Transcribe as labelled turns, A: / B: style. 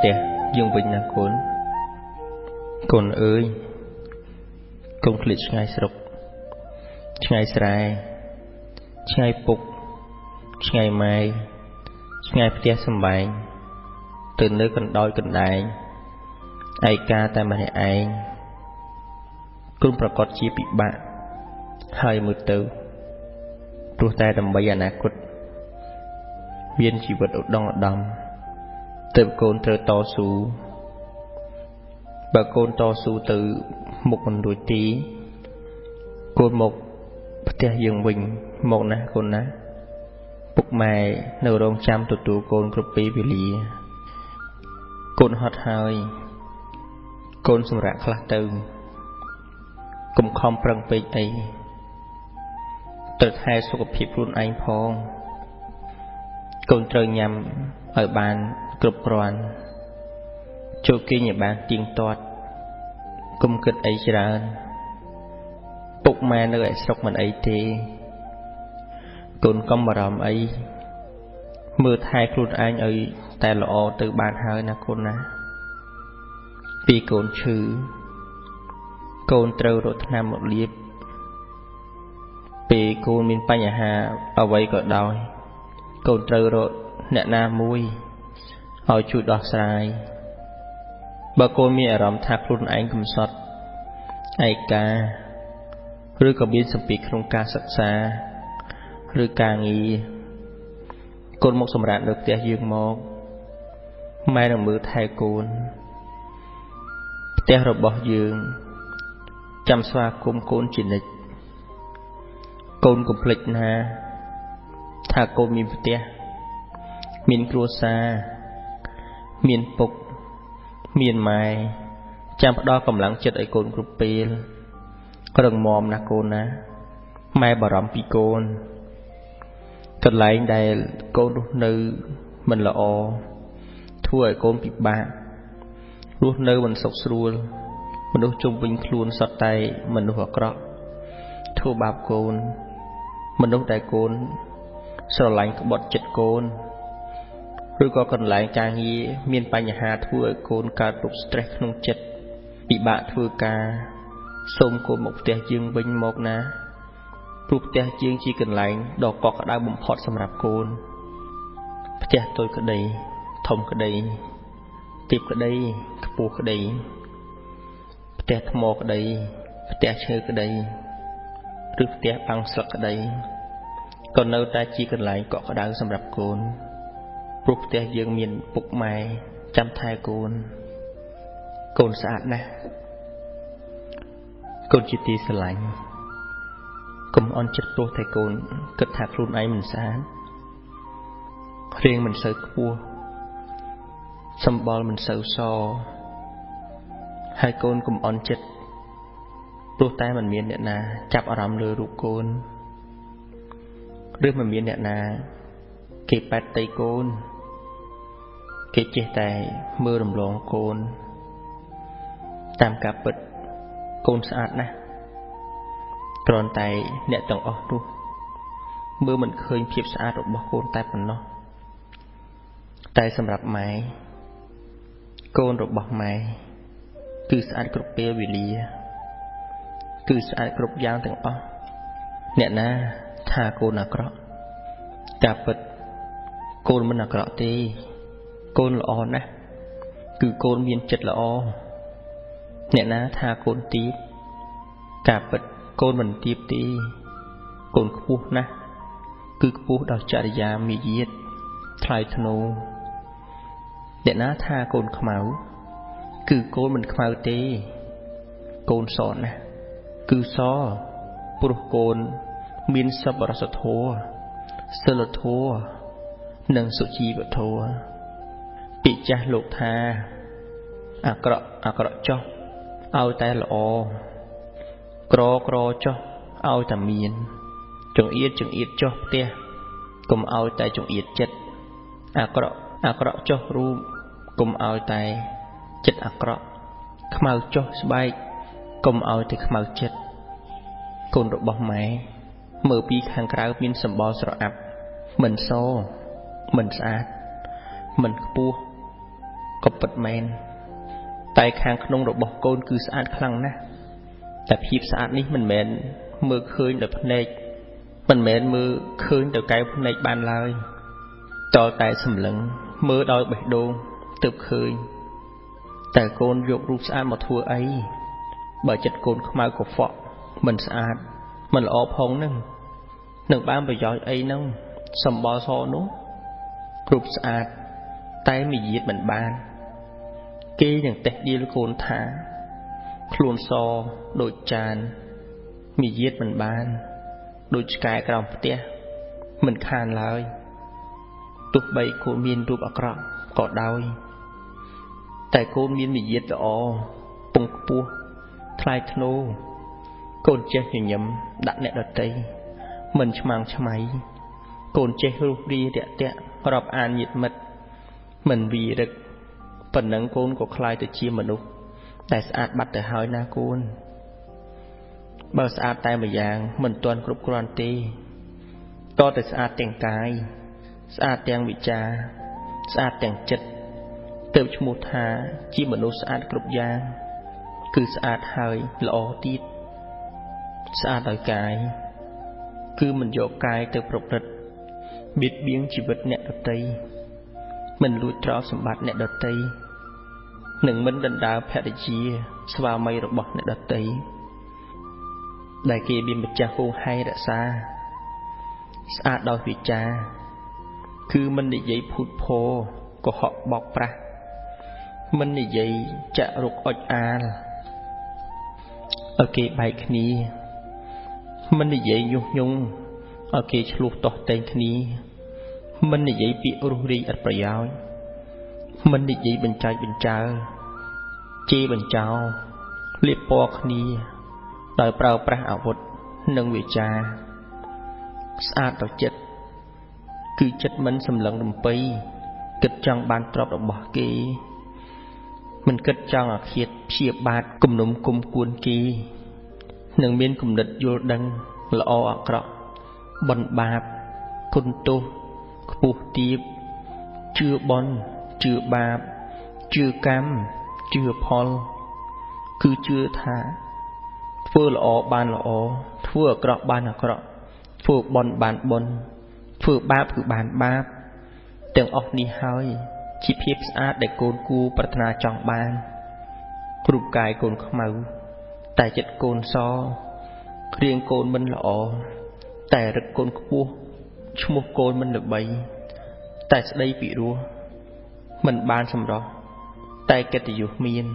A: ផ្ទះយើងវិញណាកូនកូនអើយ កូនឃ្លាតឆ្ងាយស្រុក ឆ្ងាយស្រែ ឆ្ងាយពុក ឆ្ងាយម៉ែ ឆ្ងាយផ្ទះសម្បែង ទៅនៅកណ្ដោយកណ្ដែង ឯកាតែម្នាក់ឯង កូនប្រកាសជាពិបាក ហើយមើលទៅ ព្រោះតែដើម្បីអនាគត មានជីវិតឧត្តមឧត្តម ទើបកូនត្រូវតស៊ូ បើកូនតស៊ូទៅមុខមិនរួចទី កូនមកផ្ទះយើងវិញមកណាកូនណា ពុកម៉ែនៅរងចាំទទួលកូនគ្រប់ពេលវេលា កូនហត់ហើយ កូនសម្រាកខ្លះទៅ កុំខំប្រឹងពេកអី ត្រូវថែសុខភាពខ្លួនឯងផង កូនត្រូវញ៉ាំឲ្យបានគ្រប់គ្រាន់ ចូលគេងឲ្យបានទៀងទាត់ កុំគិតអីច្រើន ពុកម៉ែនៅឯស្រុកមិនអីទេ កូនកុំបារម្ភអី មើលថែខ្លួនឯងឲ្យតែល្អទៅបានហើយណាកូនណា ពីកូនឈឺ កូនត្រូវរកថ្នាំមកលាប ពេលកូនមានបញ្ហាអ្វីក៏ដោយ កូនត្រូវរកអ្នកណាមួយឲ្យជួយដោះស្រាយ បើកូនមានអារម្មណ៍ថាខ្លួនឯងកំសត់ ឯកា ឬក៏មានសម្ពាធក្នុងការសិក្សា ឬការងារ កូនមកសម្រាកនៅផ្ទះយើងមក ម៉ែនឹងមើលថែកូន ផ្ទះរបស់យើងចាំស្វាគមន៍កូនជានិច្ច កូនកុំភ្លេចណា ថាកូនមានផ្ទះ មានគ្រួសារ មានពុក មានម៉ែ ចាំផ្ដល់កម្លាំងចិត្តឲ្យកូនគ្រប់ពេល រឹងមាំណាស់កូនណា ម៉ែបារម្ភពីកូន កន្លែងដែលកូនរស់នៅមិនល្អ ធ្វើឲ្យកូនពិបាក រស់នៅមិនសុខស្រួល មនុស្សជុំវិញខ្លួនសុទ្ធតែមនុស្សអាក្រក់ ធ្វើបាបកូន មនុស្សដែលកូនស្រឡាញ់ក្បត់ចិត្តកូន ឬក៏កន្លែងការងារមានបញ្ហាធ្វើឲ្យកូនកើតទុក្ខ stress ក្នុងចិត្ត ពិបាកធ្វើការ សូមកូនមកផ្ទះយើងវិញមកណា ព្រោះផ្ទះយើងជាកន្លែងដ៏កក់ក្ដៅបំផុតសម្រាប់កូន ផ្ទះតូចក្តី ធំក្តី ទាបក្តី ខ្ពស់ក្តី ផ្ទះថ្មក្តី ផ្ទះឈើក្តី ឬផ្ទះបាំងស្លឹកក្តី ក៏នៅតែជាកន្លែងកក់ក្ដៅសម្រាប់កូន ព្រោះផ្ទះយើងមានពុកម៉ែចាំថែកូន កូនស្អាតណាស់ កូនជាទីស្រឡាញ់ កុំអន់ចិត្តព្រោះតែកូនគិតថាខ្លួនឯងមិនស្អាត រាងមិនសូវខ្ពស់ សម្បុរមិនសូវស ហើយកូនកុំអន់ចិត្តព្រោះតែមិនមានអ្នកណាចាប់អារម្មណ៍លើរូបកូន ឬមិនមានអ្នកណាគេប៉ែតតីកូន គេចេះតែមើលរំលងកូន តាមការពិតកូនស្អាតណាស់ គ្រាន់តែអ្នកទាំងអស់នោះមើលមិនឃើញភាពស្អាតរបស់កូនតែប៉ុណ្ណោះ តែសម្រាប់ម៉ែ កូនរបស់ម៉ែគឺស្អាតគ្រប់ពេលវេលា គឺស្អាតគ្រប់យ៉ាងទាំងអស់ អ្នកណាថាកូនអាក្រក់ ការពិតកូនមិនអាក្រក់ទេ កូនល្អណាស់ គឺកូនមានចិត្តល្អ អ្នកណាថាកូនទាប ការពិតកូនមិនទាបទេ កូនខ្ពស់ណាស់ គឺខ្ពស់ដោយចរិយាមាយាទថ្លៃថ្នូរ អ្នកណាថាកូនខ្មៅ គឺកូនមិនខ្មៅទេ កូនសណាស់ គឺសព្រោះកូនមានសប្បុរសធម៌ សិលធម៌ និងសុជីវធម៌ ពាក្យចាស់លោកថា អាក្រក់អាក្រក់ចុះឲ្យតែល្អ ក្រក្រចុះឲ្យតែមាន ចង្អៀតចង្អៀតចុះផ្ទះ កុំឲ្យតែចង្អៀតចិត្ត អាក្រក់អាក្រក់ចុះរូប កុំឲ្យតែចិត្តអាក្រក់ ខ្មៅចុះស្បែក កុំឲ្យតែខ្មៅចិត្ត កូនរបស់ម៉ែមើលពីខាងក្រៅមានសម្បុរស្រអាប់ មិនស មិនស្អាត មិនខ្ពស់ ក៏ពិតមែនតែខាងក្នុងរបស់កូនគឺស្អាតខ្លាំងណាស់តែភាពស្អាតនេះមិនមែនមើលឃើញដោយភ្នែកមិនមែនមើលឃើញដោយកែវភ្នែកបានឡើយតតែសម្លឹងមើលដោយបេះដូងទើបឃើញតែកូនយករូបស្អាតមកធ្វើអីបើចិត្តកូនខ្មៅកខ្វក់មិនស្អាតមិនល្អផងនឹងនឹងបានប្រយោជន៍អីនឹងសម្បល់សនោះរូបស្អាតតែមាយាទមិនបានគេនឹងតេះដៀលកូនថាខ្លួនសដូចចានមាយាទមិនបានដូចឆ្កែក្រោមផ្ទះមិនខានឡើយទោះបីកូនមានរូបអាក្រក់ក៏ដោយតែកូនមានមាយាទល្អពងខ្ពស់ថ្លៃថ្នូរកូនចេះញញឹមដាក់អ្នកដទៃមិនឆ្មាំងឆ្មៃកូនចេះរុះរារាក់ទាក់រាប់អានញាតិមិត្តមិនវីរឹកប៉ុណ្ណឹងកូនក៏ក្លាយទៅជាមនុស្សតែស្អាតបាត់ទៅហើយណាកូនបើស្អាតតែម្យ៉ាងមិនទាន់គ្រប់គ្រាន់ទេតតែស្អាតទាំងកាយស្អាតទាំងវិចារស្អាតទាំងចិត្តទើបឈ្មោះថាជាមនុស្សស្អាតគ្រប់យ៉ាងគឺស្អាតហើយល្អទៀតស្អាតដោយកាយគឺមិនយកកាយទៅប្រព្រឹត្តបៀតបៀនជីវិតអ្នកដទៃមិនលួចទ្រព្យសម្បត្តិអ្នកដទៃនិងមិនដណ្ដើមភរិយាស្វាមីរបស់អ្នកដទៃដែលគេមានម្ចាស់ហួងហែងរក្សាស្អាតដោយវិចារគឺមិននិយាយភូតភរកុហកបោកប្រាស់មិននិយាយចាក់រុកអុចអាលឲ្យគេបែកគ្នាមិននិយាយញុះញង់ឲ្យគេឆ្លោះទាស់ទែងគ្នាមិននិយាយពាក្យរុះរាយឥតប្រយោជន៍មិននិយាយបញ្ចើចបញ្ចើជេរបញ្ចោលាបពណ៌គ្នាដោយប្រើប្រាស់អាវុធនិងវាចាស្អាតដល់ចិត្តគឺចិត្តមិនសម្លឹងរំពៃគិតចង់បានទ្រព្យរបស់គេមិនគិតចង់អាឃាតព្យាបាទគំនុំគុំគួនគេនឹងមានគំនិតយល់ដឹងល្អអាក្រក់បុណ្យបាបគុណទោសខ្ពស់ទាបជឿបុណ្យជឿបាបជឿកម្មជឿផលគឺជឿថាធ្វើល្អបានល្អធ្វើអាក្រក់បានអាក្រក់ធ្វើបុណ្យបានបុណ្យធ្វើបាបគឺបានបាបទាំងអស់នេះហើយជាភាពស្អាតដែលកូនគួរប្រាថ្នាចង់បានរូបកាយកូនខ្មៅតែចិត្តកូនសរាងកូនមិនល្អតែរឹកកូនខ្ពស់ឈ្មោះកូនមិនល្បីតែស្ដីពិរោះមិនបានសម្រស់តែកិត្តិយសមាន